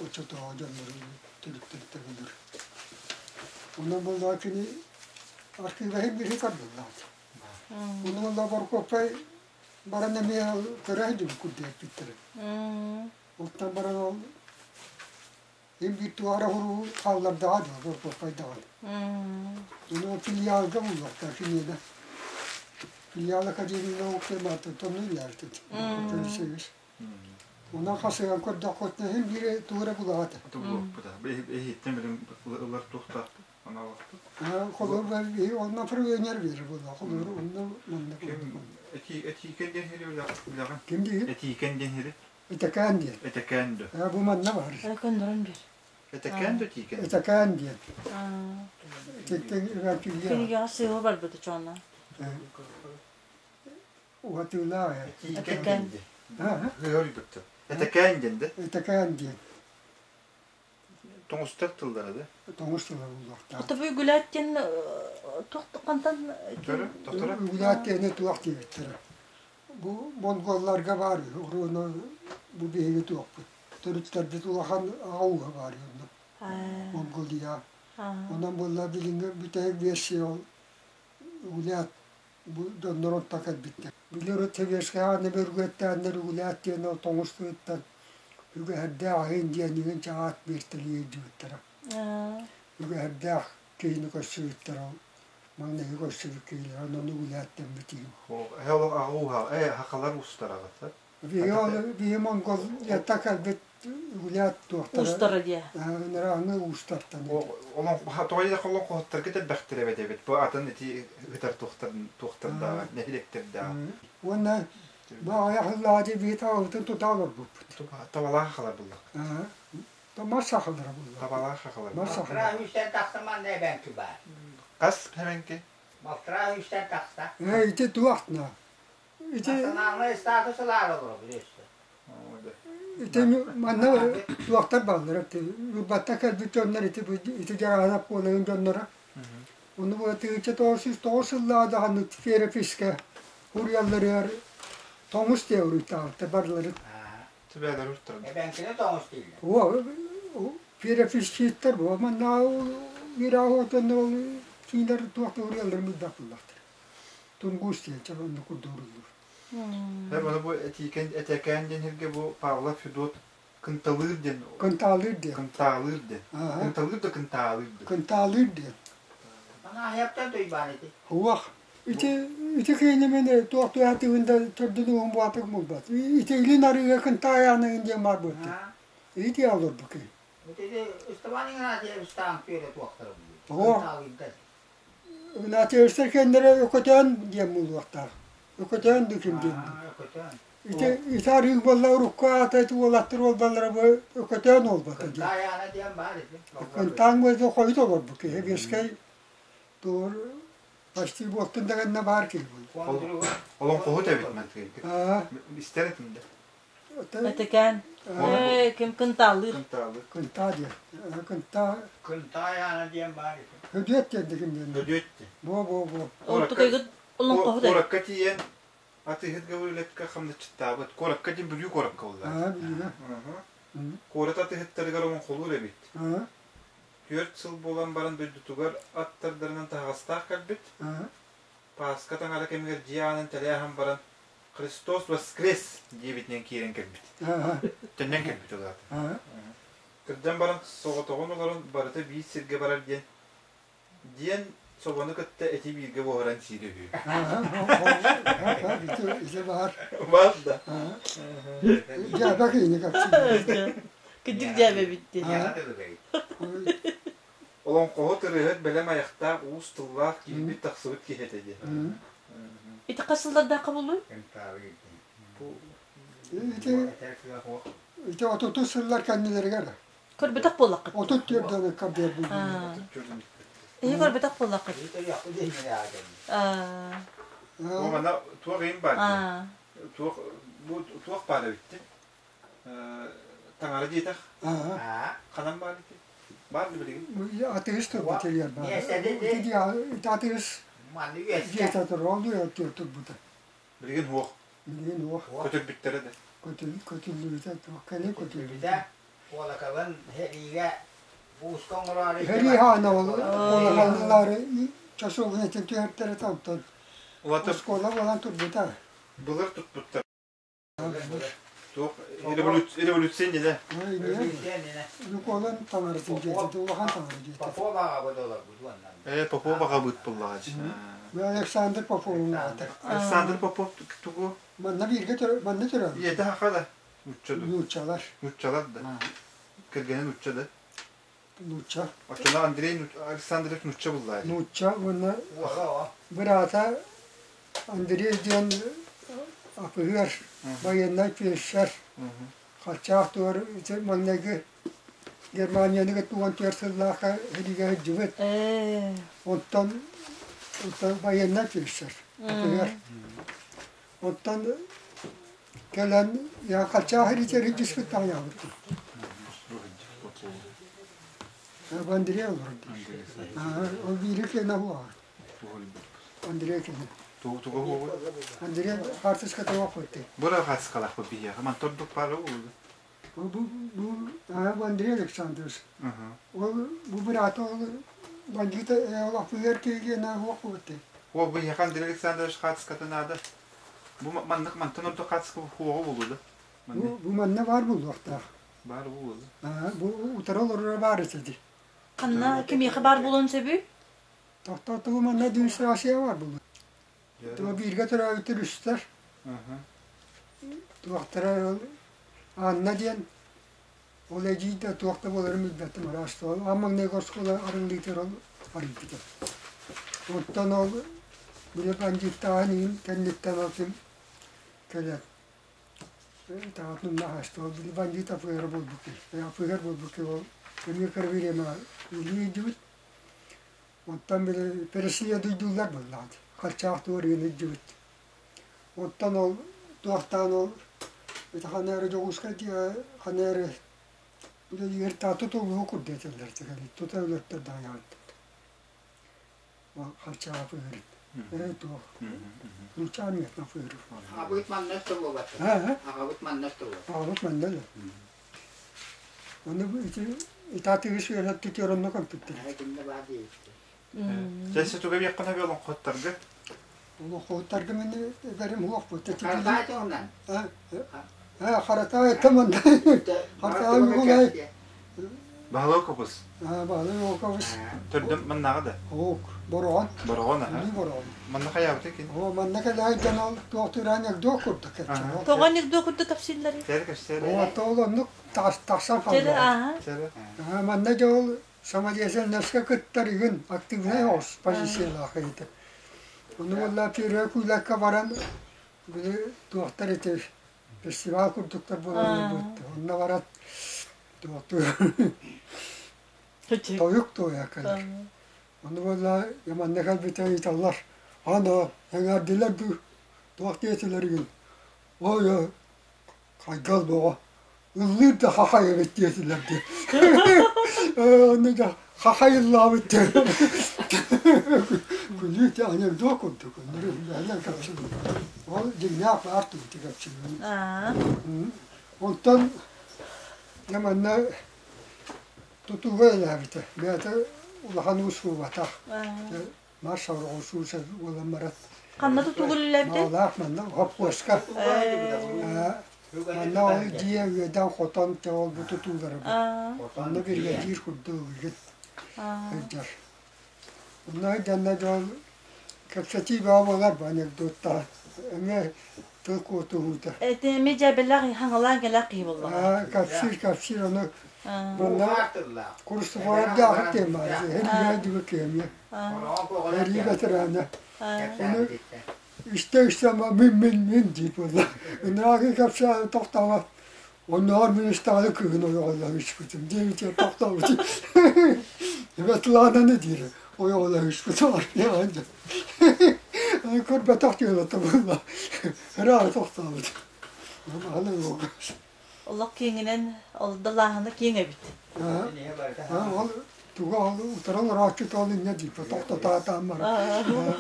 Оччотооҕу дьоннору төрүттэриттэн ылар. Онон буоллаҕа кини архыыбаһын биһи тардыллаат. Онон буоллаҕа Борокуоппай баран эмиэ көрө сылдьыбыт курдук эппиттэрэ. Оттон баран ол им биир туора хуруу хааллардаҕа дуо Борокуоппай даҕаны. Ону филиалга буллахтар киниэнэ. Филиал Академия наук мааттан тонну илээртит. Онон хасыган көрдөххүтүнэ иһин биир туора булаҕата. Эһиттэн билим ылар туохтаахпыт Холобур онно пионер биэрэр буолла. Холобур онно манна Этиикен диэн сири билэҕин? Ким диир? Этиикен диэн сири. Этекээн диэн. Этекээн дө. Бу манна бар. Көннөрөн биэр. Этекээн дө тиикен. Этекээн диэн. Титтен Кинигэҕэ сыыһа барбыта чоона. Уһатыылаах. Этекээн диэн. Этекээн диэн да? Этекээн диэн. Тоҥустар тыллара да? Тоҥус тыла буолуохтаах. Отобу Үгүлээт диэн туох хантан Үгүлээт диэни туох диэбиттэрэ. Бу монголларга баар уруну бу биһиги туохпут. Төрүттэрбит улахан аҕа ууһа баар онно. Монголия. Онон буолла билиҥҥи бүтэһик версия ол Үгүлээт бу дьоннор онтон кэлбиттэр. Били урут сэбиэскэй ааны бөргүөттээннэр Үгүлээт диэн ол тоҥус тылыттан үгэһэрдээх аһыын диэн иҥин чаҕаат биэртэлии илдьибиттэрэ. Үгэһэрдээх киһини көрсүбүттэр ол маҥнайгы көрсүбүт киһилэр онон үгүлээттэммит иһин. Аҕа ууһа хахалар уустараҕыт Биһи монгол ята кэлбит үгүлээт туохтара Уустара диэ. Ынырааҥы уустартан. Тоҕо олоҥхоһуттарга элбэхтэр эбит эбит. Бу атын ити ыытар туохтардаах, нэһилиэктэрдээх. Уонна бу аҕыйах сыллааҕы биһи табабытын тута олорбуппут. Табалаах хахалар буллах. Мас сахалара булла. Табалаах хахалар. Мас Малтра сахалара. үстэн тахса манна эбэҥки баар. Хас эбэҥки? Малтра үстэн тахса. Ити туохтна. Ити Национальный статус ылаары олоробут өссө. Ити манна туохтар бааллар Ньурбаттан кэлбит дьоннор ити ити Дьараанап буоларын дьонноро. Ону бу 1909 сыллааҕы даҕаны переписка уруйалларыгар тоҥус диэ уруйтаабыттар барыларын. Түбээлэр уртарын. Эбэҥкини тоҥус дииллэр. О, переписчиттар бу манна Ираҕотон ол кинилэр туохта уруйалларын билбэт буоллахтар. Тунгус диэн чэ онно курдук уруллуур. Оны бу этиикен этекээн диэн сиргэ бу Павлов Федот Кынталыыр диэн Кынтаалыыр диэн. Кынтаалыыр диэн. Кынталыыр да кынтаалыыр да. Кынтаалыыр диэн. Ана аһыаптан туйбаан ити. Уох. Ити ити киинемени туох туһатыгын да төрдүн уһун буатык булбат. Ити илин арыыга кынтаайааныгын диэн бар буотты. Ити олорбуки. Ити Ыстабан Игнатьевичтаан түөрэ туохтара Оо. Кынтаалыырдар. Игнатьевичтар кэннэрэ өкөтөөн диэн булуохтаах. Өкөтөөн дуу ким диэн. Ити ити арыы буолла урукку аата ити уолаттар уолбалара бу Өкөтөөн уолбата диэн. Кынтаайаана диэн баар ити. Кынтаан буолла хойут олорбут киһи Сэбиэскэй туор почти буолтун да гэннэ баар киһи буолла. Олоҥхоһут эбит мантыгайга. Истэр этим да. Этикээн. Ээ, ким кынтаалыыр. Кынтаалыыр. Кынтаа диэн. Кынтаа. Кынтаайаана диэн баар ити. Хөдүөт диэн дигин диэн. Хөдүөт диэн. Бу бу бу. Ортукайгыт олоҥхоһут эбит. Куоракка тиийэн атыыһыт Гаврилевка хамначчыттаабыт. Куоракка диэн Бүлүү куоракка буолла. Аа, Бүлүүгэ. Куорат атыыһыттарыгар олоҥхолуур эбит. 4 сыл буолан баран дойдутугар аттардарынан таһаҕастаах кэлбит. Пааска таҥара кэмигэр дьиэ аанын тэлээһэн баран «Христос воскрес!» диэбитинэн киирэн кэлбит. Төннөн кэлбит ол аата. Кырдьан баран соҕотоҕун олорон барыта биир сиргэ барар диэн диэн собону кытта эти бииргэ буһаран сиирэ үһү. Ити баар. Баар да. Дьээбэ киһини кэпсиир. Кырдьык дьээбэ эбит Олоҥхоһут ырыаһыт бэлэм айахтаах уус тыллаах киирбит тахсыбыт киһи этэ диэн. Ити хас сыллардаахха буолуой? Ити ити отутус сыллар кэннилэригэр Көрбөтөх буоллаххыт. 34 кардиар буолбут. Эһи көрбөтөх буоллаххыт. Бу манна туох иһин баар дии? Туох бу туох баар эбит Таҥара диэтэх. Ханан баар ити? Баар да билигин? Атыыс турбут илиэр баар. Ити атыыс дьиэтэ турар, ол турбута. Билигин суох. Билигин суох. Көтүрбүттэрэ да. Көтүллүбүтэ, кэлин көтүллүбүтэ. Куолакалын сэриигэ бууска оҥороору Сэрии хаана ол куолакаллары часовнятын түһэртэрэ онтон оскуола буолан турбута. Былыр туппуттар. Туох революция иннинэ. Ньукуолун таҥаратын дьиэтэ, улахан таҥара дьиэтэ. Попов аҕабыт олорбут уонна. Э, Попов аҕабыт буллаҕа. Александр Поповун аҕата. Александр Попов тугу? Манна бииргэ манна төрөөбүт. Ийэтэ хаха да? Нуучча да? Нууччалар. Нууччалар да? Кэргэнэ нуучча да? Нуучча. Оччоно Андрей Александрович нуучча буллаа. Нуучча уонна быраата Андрей диэн апыһыар, байыаннай пиэссэр, хаччаах туор маҥнайгы Германияны кытта 14 сыллаахха сэриигэ сылдьыбыт. Онтон байыаннай пиэссэр, апыһыар. Оттон кэлэн я хаччаах иритерин түспүт таҕыйаабыттар. Андрей олордо. Ол биири киэнэ буолар. Андрей киэнэ. Туга буолбут? Андрей хаартыска туга қойды. Бура хаартыскалаах биһиэхэ. Ман тордук баара буолду. Бу бу бу Андрей Александрович. Ол бу быраата ол бандьыыта ол аппыгар киһигиэнэ уох буолбут. Ол биһиэхэ Андрей Александрович хаартыската наада. Бу маннык мантан ордук хаартыска хуоҕа буолуо да? Бу бу манна баар буолуохтаах. Баар буолуо. Бу утары олороро баар этэ дии. Ханна кимиэхэ баар буолуон сөбүй? Тохтоотугу манна администрация баар буолуо. Туга бииргэ төрөөбүттэр үстэр. Туохтара Анна диэн ол эдьиий да туох да буоларын билбэттим араас суол. Аан маҥнайгы оскуола арыллыытыгар ол арыйбыта. Оттон ол били бандьыыттааһын иһин кэнниттэн ол ким кэлэн таҕатын умнаһаста. Ол били бандьыыт АПР буолбут киһи. АПР буолбут киһи ол эмиэ кыра бириэмэҕэ үлүү илдьибит. Оттон били Пересия дойдулар буоллаҕа дии. Харчаах туорыйан илдьибит. Оттон ол туохтаан ол ити ханна эрэ Дьокуускай ханна эрэ үлэлиир таатта тулуһу курдук этэллэр тута өлөртөр даҕаҥаабыттар. Ол харчаах ыырыт. Ээ туох. Нуучча армиятынан фыырыр. Аҕабыт манна буолбат. Аҕабыт манна буолбат. Аҕабыт манна да. Ону ити итаатыгы сүөһэт түтүөр онно көмпүттэр. Кимне баар диэбиттэр. Чэсэ туга биэххинэ би олоҥхоттарга? Олоҥхоттарга мин эбэрим уох бу. Харатаай туһунан. Харатаай таманда. Харатаай Ньукулай. Баһылай Окопус. Баһылай Окопус. Төрдүм маннааҕы да? Ок, Бороҕон. Бороҕон аха. Бороҕон. Манна хайаабыта кин? О, манна кэлээн дьон ол туох тураан эгдуох курдук кэпсээн. Тоҕо анекдот курдук кэпсииллэрий? Сэрэ кэпсээн. О, тоҕо оннук тахсан хаалла. Сэрэ. Манна дьол самодеятельноска кыттар игин активнай оҕус позициялаах ыйыты. Ону уолла Пүрэ күүлэккэ баран Били туохтар ити фестиваль курдуктар буолаллар буотта. Онно барат туохтуур тойук туойа кэлэр. Ону буолла манна кэлбитэ ыйыталлар. Ана эҥээрдилэр дуу туох диэтилэригин? Ой, хайгал боҕо ыллыыр да хахай эбит диэтилэр диэн. Онно да хахай ыллаабыт диэн. Күлүү те анекдот курдук. Оннор кэпсиибин. Ол дьиҥнээх баар тугу кэпсиибин. Онтон дьэ манна тутууга үлэлээбитэ. Бэйэтэ улахан уус буолбатах. Марш орҕусууса буолан баран Ханна тутууга үлэлээбитэй? Маалаах манна хоппуоска. Манна ол дьиэ үөдэн хотон ол бу тутуулара бу. Онно биригэдьиир курдук ыгыт сылдьар. Онно сылдьанна дьол кэпсэтии бөҕө буолар бу анекдоттара. Эмиэ тыл куотуһуута. Эти эмиэ дьээбэлээх хаҥалаан кэлээх киһи буоллаҕа. Кэпсиир кэпсиир ону манна курсубуордаах тема эрийэ киэмиэ эрии бэтэрээнэ ону истэ-истэ мин мин мин диир буолла ынаагы кэпсээн тохтообот оннооҕор мин истэҕинэ кыыһын ойоҕолоһуспутум диэбитигэр тохтообут Светлананы диир ойоҕолоһуспутум көрбөтөх дьыалата буолла ыраах тохтообут Олох киэҥинэн ол далааһына киэҥ эбит. Ол туга ол утаран орааччыта ол инньэ дииппэ тохтотоотаан баран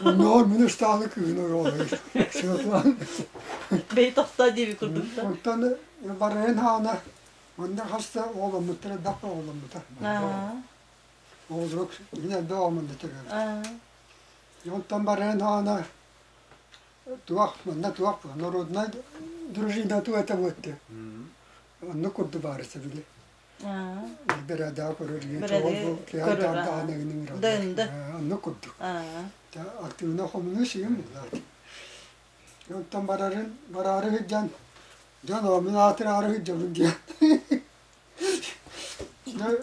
оннооҕор мин ыстаалы кыыһын ойоҕолоһуш Светлана Бэйи тохтоо диэби курдуктар. Онтон барайын хаана манна хаста оҕоломмуттара элбэх оҕоломмута. Оҕолорук мин элбэх оҕоммун төрөөбүт. Онтон барайын хаана туох манна туох народнай дружина туох этэ буотты. Оннук курдук баарыса били. Бэрээдэҕэ көрөр Оннук курдук. Активно хомунуу сиим буллаат. Онтон барарын бараары сылдьан дьон мин аатыраары сылдьабын диэн.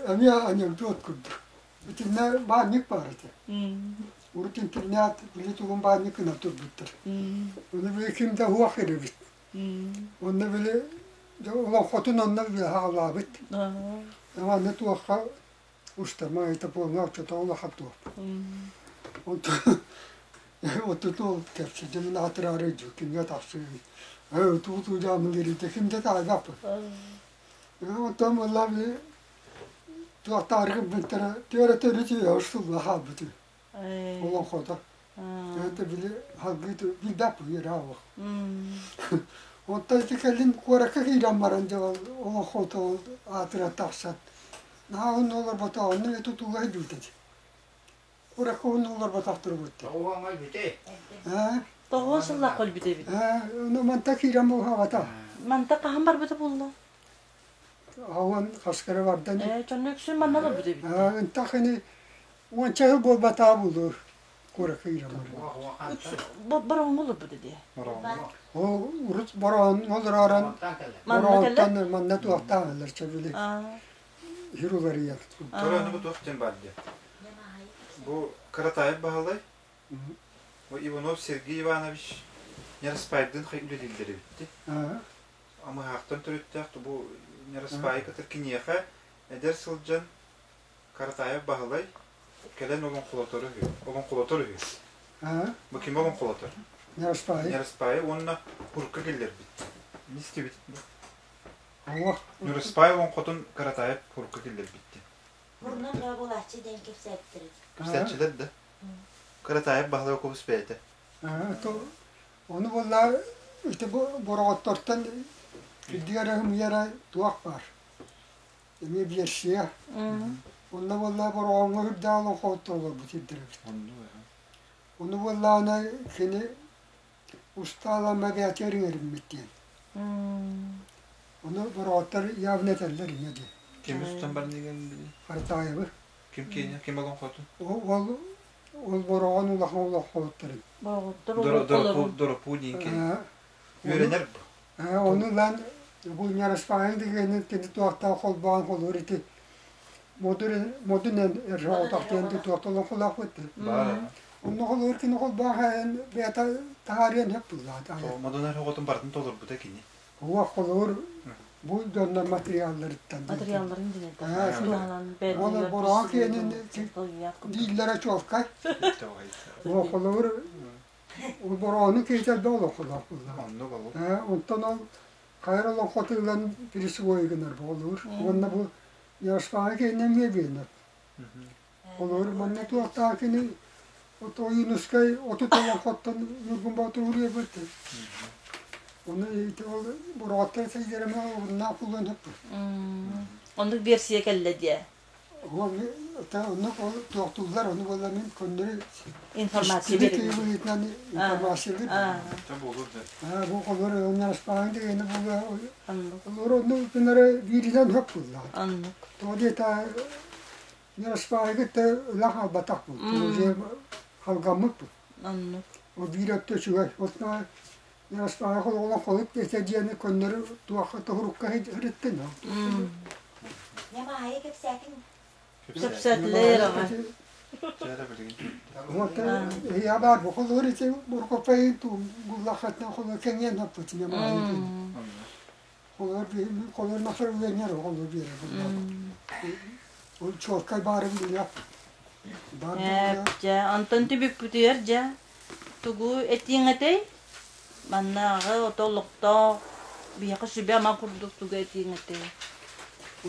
Эмиэ анекдот курдук. Итиннэ баанньык баар этэ. Урут интернат били тугун баанньык гына турбуттар. Ону били ким да уох эрэбит. Онно били олоҥхотун онно били хаалаабыт. Аны туохха устама это буолла оччото улахан туох. Онтон отуту кэпсэтим мин аатыраары дьүккүҥҥэ тахсыы. Туу-туу дьаамылыырыта ким да таайбаппын. Онтон буолла били туохтаары гыммыттара түөрэ төрүт устулла хаалбытым. Олоҥхото. Это били халгыы билбэппин ыраах. Онтон ити кэлин куоракка киирэн баран дьэ ол олоҥхото ол аатыра тахсан наһаа уһун олорбото онно тутууга сылдьыбыт этэ. Куоракка уһун олорботохторо буолта. Тоҕуоҥ өлбүтэй? Аа? Тоҕуон сыллаах өлбүт эбит. Аа, ону манта киирэн буолбата. Манта хаһан барбыта буолла? Аҕан хаскара бардан. Ээ, дьонно үксүн манна олорбут эбит. Аа, ынтах ини уонча сыл буолбатаҕа буолуо куоракка киирэн барбыт. Бороҕоҥҥо олорбут дии. Ол урут бороҕон олоророн бороҕонтон манна туохтаах ылар чэбили хир уларыйар. Көрөөнү бу туох диэн баар диye. Бу Каратаев Баһылай, бу Иванов Сергей Иванович Нераспайдын үлэлииллэр эбитти. Амыһаахтан төрүттээх бу Нераспайы кытар киниэхэ эдэр сылдьан Каратаев Баһылай кэлэн олоҥхолотор үһү. Олоҥхолотор үһү. Бу ким олоҥхолотор? Нераспайы. Нераспайы уонна Курка киллэрбит. Не истибит. Оҕо. Нераспай олоҥхотун Каратаев Курка киллэрбит диэн. Мурунан бөҕө буолааччы диэн кэпсээбиттэрэ. Кэпсээччилэр да. Каратаев Баһылай Окуобус бэйэтэ. Ону буолла ити бороҕоттортон кирдигэ эрэ ымыйара туох баар. Эмиэ биэрсийэ. Онно буолла бороҕоҥҥо үрдээх олоҥхоһуттар олорбут сирдэрэ эбит. Ону буоллаҕына кини устаалама бэйэтигэр иҥэриммит диэн. Ону бороҕоттор явно этэллэр инньэ диэн. Ким устан баран Хартаайабы. Ким киэнэ, ким олоҥхотун? Ол ол бороҕон улахан олоҥхоһуттарын. Бороҕоттор олоҥхолорун. Доропуу диэн кини. Үөрэнэр Ону ылан бу Ньараспаайын дигэнин кини туохтаах холбоон холуур ити модун модун эр соҕотох диэн туохта олоҥхолоохпут. Онно холобур кини холбоох бэйэтэ таһаарыан сөп буоллаҕа. Модун оҕотун барытын толорбута кини. Уох холобур бу дьоннор материалларыттан. Материалларын динен. Ол бороон киэнин дииллэрэ чуолкай. Уох холобур бороонун киһитэ элбэх олохолоох буоллаҕа. Оннук ол. Онтон ол хайыр олоҥхоту ылан присвой гынар буолуур. Уонна бу Ярослава киэнин эмиэ биэнэр. Холобур манна туохтаах кини Ойуунускай 30 олоҥхоттон Ньургун Боотур уруйбут. Ону ити ол бороҕоттор сылдьарыма оруннаах буолуон сөп. Оннук версия кэллэ диэ. Оннук ол туохтууллар, ону буолла мин көннөрү информация быһыытынан информация Бу холобур Ярославын дегени була олор онну гынары бииринэн хөп булла. Оннук. Тоҕо диэтэ Ярославы кытта ыла хаалбатах бу. Уже халгаммыт бу. Оннук. Ол биир өттө үчүгэй. Отна Ярославы холоҕолон холуп диэтэ диэни көннөрү туохха тоһурукка хырыттын. Ньамаайы кэпсээтиҥ. Кэпсээтилэр аҕа. Я бар бу холор ити буркопайын ту гуллахатна холор кеңен хаппыт ньамаайы. Холор холор нафар үенер холор биэрэ булла. Ол чуолкай баарын билиэп. Бар Дьэ, онтон түбүкпүтүгэр дьэ тугу этиэҥ этэй? Маннааҕы ото олохтоох биһиэхэ сүбэ-ама курдук тугу этиэҥ этэй?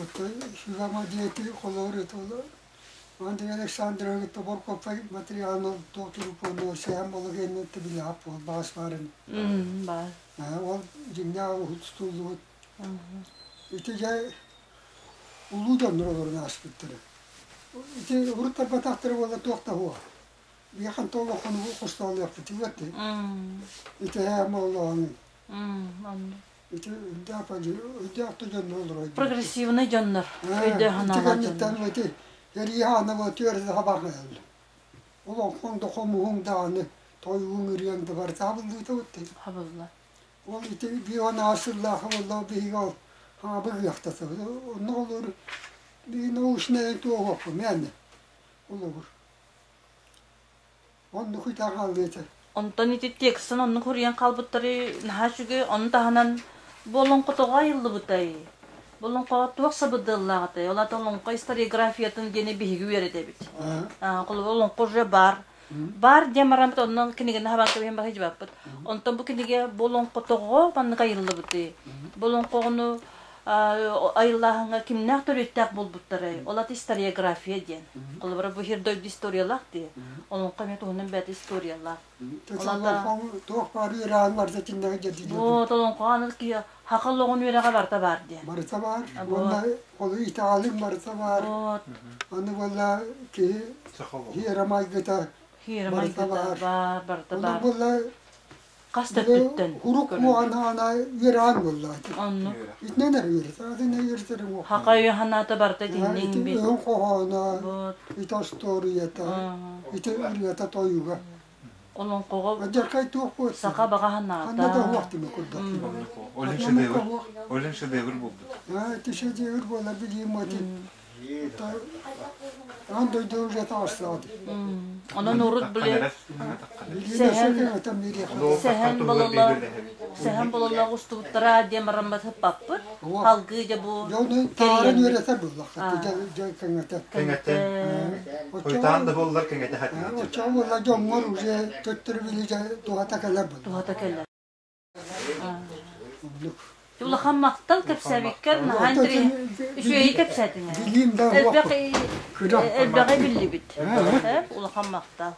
Ото сүбэ-ама диэки холор ити Андрей Александрович Тоборкопай материалын туох сэһэн болугеннен билиэп бол баас баарын. Баар. Ол дьиҥнээх уһутуллубут. Ити дьэ улуу дьоннор олорун ааспыттара. Ити урут тарбатахтара буолла туох да хуа. Биэхэн толлохону хостоолуохпут тибэтти. Ити һээм олоон. Ити үрдээх үрдээх да дьоннор олорой. Прогрессивный дьоннор. Өйдөөх ханаалаах дьоннор. Ити эриһааны бу түөрэ хабаргал. Олоҥхоҥ да хомуһуҥ даҕаны тойугуҥ ырыаҥ да барыта хабыллыыта бутты. Хабылла. Ол ити бион аасыллаах буолла биһиги ол хаабыгыахтата. Онно олор биһи научнай туоһуохпу мээнэ олобур. Оннук үтэ хаалыата. Онтон ити текстын оннук хуруйан хаалбыттары наһаа үчүгэй, ону таһынан бу олоҥхотоҕо айыллыбытай. Бу олоҥхоҕо туох сабыдыаллааҕытай? Ол аата олоҥхо историографиятын диэни биһиги үөрэтэбит. Холобур, олоҥхо уже баар. Баар диэн бараммыт онно кинигэни хабан кэбиһэн баһыйдьыбаппыт. Онтон бу кинигэ бу олоҥхотоҕо маннык айыллыбытый. Бу олоҥхоҕону айыллааһыҥҥа кимнээх төрүттээх буолбуттарай? Ол аты историография диэн. Холобура, бу сир дойду историялаах дии. Олоҥхо эмиэ туһунан бэйэтэ историялаах. Туох баар үөрэҕин барыта итиннэҕэ дьэрдилэр. Вот олоҥхо аны киһи хаха олоҕун үөрэҕэ барыта баар диэн. Барыта баар. Уонна ол итэҕэлин барыта баар. Аны буолла киһи хиэрэ майгыта барыта баар. Баар, барыта Онон баар. буолла Хас да өттүттэн Хурук муҕанаана үөрэҕин буолла. Оннук. Итинэн эрэ үөрэтэ, атын үөрэтэрим уох. Хака өйө ханаата барыта итинниҥ бит. Өһүн хоһооно, ити остуоруйата, ити ырыата тойуга. Олоҥхоҕо Дьаркай туох буолсун. Саха баҕа ханаата. Ханна да уох тимэ курдук. Олен шедевр. Олен шедевр булбут. Ити шедевр буолар билиим ати. Аан дойду уже таҕыстаҕа. Онон урут били сэһэн сэһэн бололо сэһэн бололо устубуттара диэн бараммат хыппаппыт. Халгыы дьэ бу Дьону таарын үөрэтэр буллахха дьэ кэҥэтэ. Кэҥэтэ. Хойтаан да буоллар кэҥэтэ хатыыр. Оччоҕо буолла дьоҥҥор уже төттөрү били дьэ туһата кэлэр булла. Туһата кэлэр. Улахан махтал кэпсээбиккэр наһаа үчүгэйи кэпсээтиҥ. Билиим да Элбэҕи биллибит. Улахан махтал.